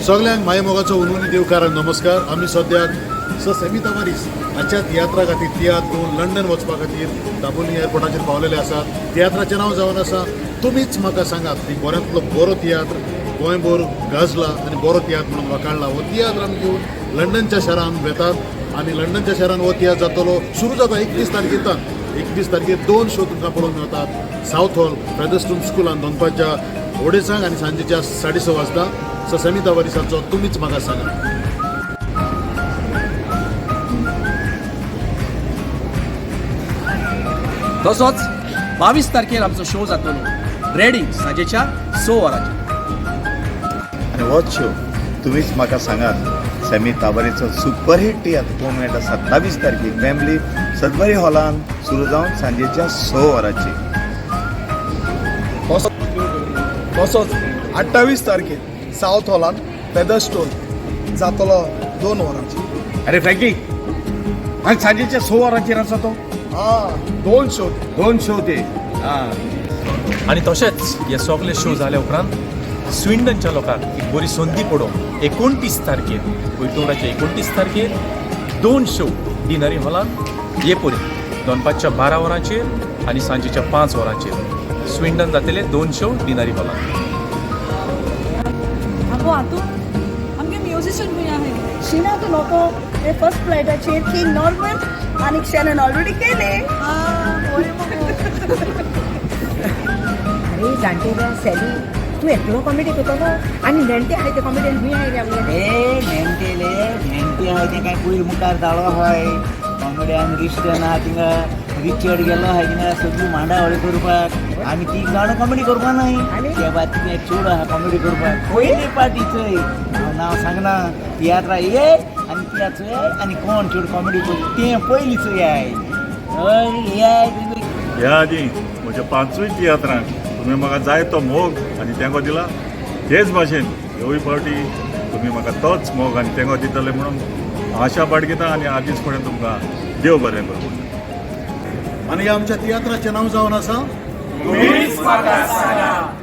सगल्यांक माय मोगाचो उनवणी देवकार नमस्कार. आमी सद्याक स सॅमी तावारीस हाच्या तियात्रा खातीर तियात्र घेवन लंडन वचपा खातीर दाबोली एअरपोर्टाचेर पावलेले आसात. तियात्राचें नांव जावन आसा तुमीच म्हाका सांगात. ती बऱ्यांतलो बरो तियात्र गोंयभर गाजला आनी बरो तियात्र म्हणून वखाणला. हो तियात्र आमी घेवन लंडनच्या शहरान वेतात आनी लंडनच्या शहरान हो तियात्र जातलो. सुरू जाता 31 तारखेतान. 31 तारखेर दोन शो तुमकां पळोवंक मेळटात सावथ हॉल फेदरस्टोन स्कुलान दनपारच्या 2:30 आनी सांजेच्या 6:30 वाजता. स सॅमी तावारीसाचो तुमीच म्हाका सांगा. तसोच 22 तारखेर आमचो शो जातलो रेडिंग सांजेच्या 6 वरांचेर. आनी होच शो तुमीच म्हाका सांगात सॅमी ताबारीचो सुपरहीट तियात्र पळोवंक मेळटा 27 तारखेक वेम्बली सदबरी हॉलान सुरू जावन सांजेच्या 6 वरांचेर. तसोच 28 तारखेर सावथ हॉलान फेदरस्टोन जातलो 2 वरांचेर. अरे फ्रँकी, आणि सांजेच्या 6 वरांचेर आसा तो. हा, दोन शो. दोन शो ते हा. आनी तशेंच हे सगळे शो जाल्या उपरांत स्विंडनच्या लोकांक एक बरी संदी पडोवंक 29 तारखेर, ऑक्टोबराच्या 29 तारखेर दोन शो डिनरी हॉलान हे परी दनपारच्या 12 वरांचेर आनी सांजेच्या 5 वरांचेर स्विंडन जातले दोन शो डिनरी हॉलान. आगो आतू, आमगे म्युझिशियन खंय आहाय? शिना तूं नको. हे फर्स्ट फ्लायटाचेर किंग नॉर्मन आनी शॅनन ऑलरेडी केले. बरें मगो. अरे जाणटेल्या सॅली, तूं एकलो कॉमेडी करतलो आनी नेणटे आहाय ते कॉमेडियन खंय आयले आमगे? ए नेणटेले, नेणटे आहाय ते काय पयर मुखार जालो आहाय कॉमेडियन. रिश्टन आहा थिंगा, रिचर्ड गेलो आहाय थिंगा, सगळी मांडावळी करपाक. आमी तीग जाणां कॉमेडी करपा नाय. आनी? ते बाद तिंगा एक चेडो आहा कॉमेडी करपाक पयली पार्टी चोय. हांव नांव सांगना. तियात्रा ये आनी तियात्र चोय आनी कोण चेडूं कॉमेडी करता तें पयली चोय. हय, ये. ह्या आदी म्हज्या पांचूय तियात्रांक तुमी म्हाका जाय तो मोग आनी तेंको दिला. तेच भाशेन ह्योय फावटी तुमी म्हाका तोच मोग आनी तेंको दितले म्हणून आशा बाळगिता आनी आदींच फुडें तुमकां देव बरें करूं. आनी ह्या आमच्या तियात्राचें नांव जावन आसा तुमीच म्हाका सांगा.